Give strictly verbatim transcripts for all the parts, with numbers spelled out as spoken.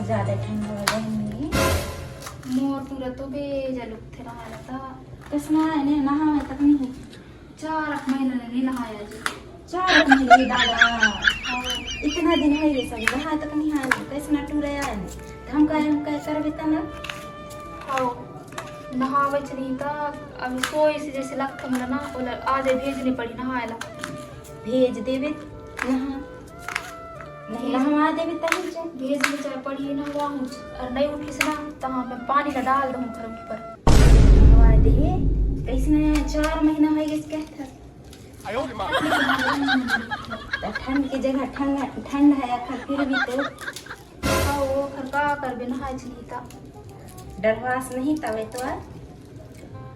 ज्यादा ठंड हो गई। मोर टूरा तो बेजा लुकथे नहाय ला ता। कइसना आय ने, नहाय तक नहीं। चार महीना ले नहीं नहाया जी। चार महीना ले दादा। हाँ। इतना दिन हो गए सब, नहाय तक नहीं आय। कइसना टूरा आय ने। त हम कहे, हम कहे करबे त ना। हाँ। नहावे नहीं ता, अभी सोई से जैसे लगता हमरा ना, ओला आजे भेजने पड़ी नहाय ला। भेज देबे, नहा। नहीं नहवा देबे तही से। भेज में चाहे पड़ी नहवा हूँ, और नहीं उठिस ना, त हम पानी ला डाल दूँ ओकर ऊपर। नहवा दे, कइसना चार महीना हो गए कहत हस। त ठंड की जगह ठंड, ठंड है अखर, फिर भी तो। हाँ, वो अखर का करबे, नहाय नहीं ता। डरवास नहीं तवे तो आ।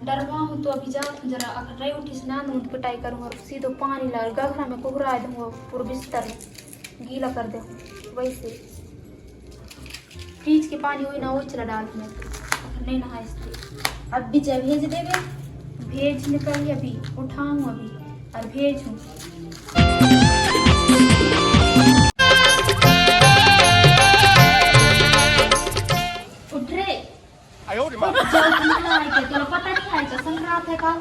डरवा हूँ तो अभी जात हूँ, जरा अखर नहीं उठिस ना, नून पिटाई करूँ और सीधो पानी ला गघरा में कुहरा दूँ, पूरा बिस्तर गीला कर दे वैसे। फ्रिज के पानी होई ना, वो चला डाल दूँ मैं, अखर नहीं नहाय इसलिए। अब भी चाहे भेज देबे। भेज निकल अभी, उठाऊँ अभी और भेजूँ। उठ रे। आयो रे माँ। जाओ, तुम ना आए के, तोला पता नहीं आए का, संक्रांत है का?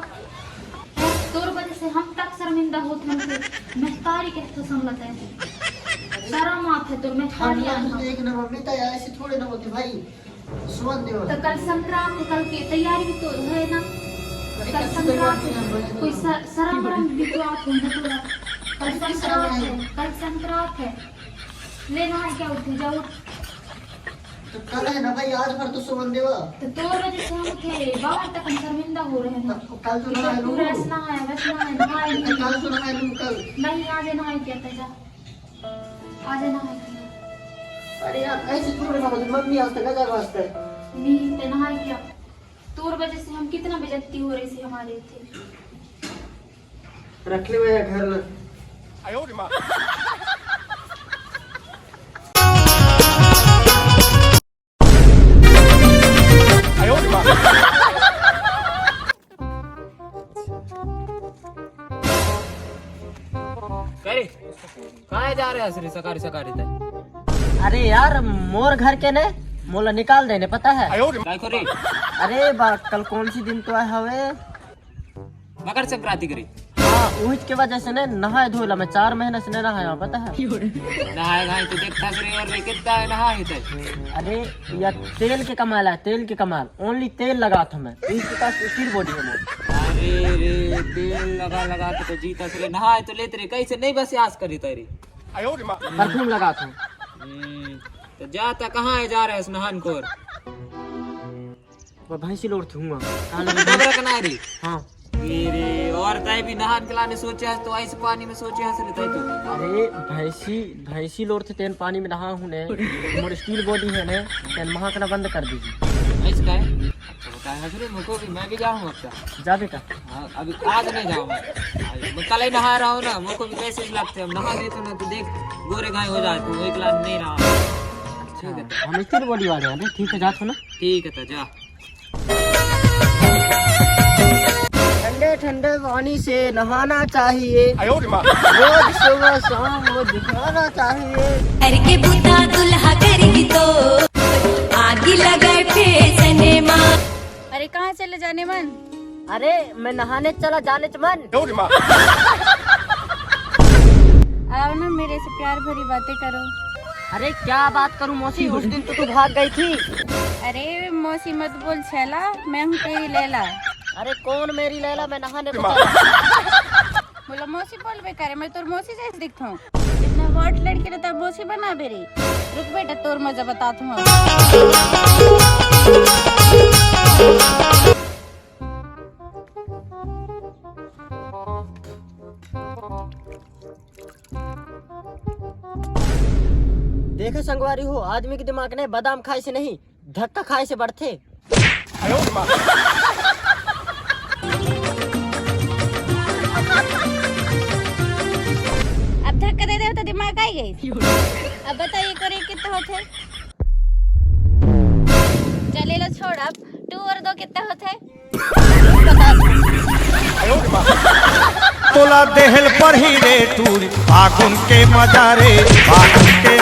तोर वजह से हम तक शर्मिंदा होत हन के, महतारी के तो संगत है। शर्म आत है तोर महतारी हम आन हम। देख ना मम्मी, तो ऐसे थोड़े ना होती भाई। सुमन देवा। तो कल संक्रांत है, कल की तैयारी भी तो है ना। अरे कल कल संक्रांत संक्रांत है, है, बोले कोई तो। स-, शर्म वरम भी तो आत होई ना तोला। कल अरे किस संक्रांत तरह है, है? कल संक्रांत है। लेना है क्या उठे, जाओ। तो कल है ना भाई, आज भर तो सोवन देवा। तो तोर वजह से हम उठे, बाहर तक हम शर्मिंदा हो रहे हैं। तो कल तो इधर नहाए लूँ। पूरा ऐसा है, वैसा है, नहाए तो नहीं। कल तो नहाए लूँ कल। नहीं, आज नहाए क्या था, जा। आज नहाए क्या? अरे यार, ऐसे थोड़े ना होते, मम्मी आज तक गजर वास्ते। नहीं, ते नहाए क्या? तोर वजह से हम कितना बेइज्जती हो रही थी हमारे थे। रख ले भैया घर में। करे, कहाँ जा रहे हस रे सकारी सकारी तै? अरे यार, मोर घर के ने मोला निकाल देने, पता है? काय को रे? अरे बा, कल कौन सी दिन तो आए हवे? मकर संक्रांति करे। हाँ, उहिच के वजह से ने नहाए धोए ला मैं चार महीना से ने नहाया, पता है? नहाए घाए तो देखता से रे, और रे कितना नहाए तै? अरे, या तेल के कमाल है, तेल के कमाल। Only तेल लगात हूँ मैं। इसी का स्टील बॉडी है मेरी। अरे रे, तेल लगा लगा के तो जीता से रे, नहाए तो लेते रे, कैसे नहीं बस आस करी तेरी। Perfume लगात हूँ। हम्म, तो जाता कहाँ है, जा रहे हैं नहान को? मैं भैंसी लोर थूंगा। कहाँ लगे? डबरा कना रे। हाँ। मेरे, और तय भी नहान के लाने सोचे हस, तो ऐसे पानी में सोचे हस रे तय तू। अरे, भैंसी, भैंसी लोर थे, तेन पानी में नहा हूँ ने। मोर स्टील बॉडी है ने, तेन महाकना बंद कर दीजिए। ऐसे का है? अच्छा, बताए हस रे, मुको भी, मैं भी जाऊँ अब तक। जा बेटा। हाँ, अभी आज नहीं जाऊँ मैं। आज मैं कल ही नहा रहा हूँ ना, मुको भी कैसे लगते, हम नहा लेते ना, तो देख, गोरे घाय हो जाते, वो एक लाख नहीं रहा। ठीक है, हम स्टील बॉडी वाले हैं, ठीक है, जा तू ना। ठीक है, तो जा। ठंडे ठंडे पानी से नहाना चाहिए। आयो रे माँ। रोज सुबह शाम वो दिखाना चाहिए। करके बूता दुल्हा करेगी तो आगी लगे फैसने माँ। अरे कहाँ चले जाने मन? अरे मैं नहाने चला जाने च मन। आयो रे माँ। आओ ना, मेरे से प्यार भरी बातें करो। अरे क्या बात करूं मौसी, उस दिन तो तू भाग गई थी। अरे मौसी मत बोल छैला, मैं हूँ तेरी लैला। अरे कौन मेरी लैला, मैं नहाने को चला। बोला मौसी बोल बे करे, मैं तोर मौसी जैसे दिखता हूँ। इतना हॉट लड़की रहता मौसी बना बेरी। रुक बेटा, तोर मजा बताता हूँ। देखा संगवारी हो, आदमी के दिमाग ने बादाम खाए से नहीं, धक्का खाए से बढ़थे। अब धक्का दे दे तो दिमाग आई गई। अब बताइए करे कितना होथे? चले लो छोड़, अब टू और दो कितना होथे? तोला देहल पढ़ी रे टूरी, फागुन के मजा रे, फागुन के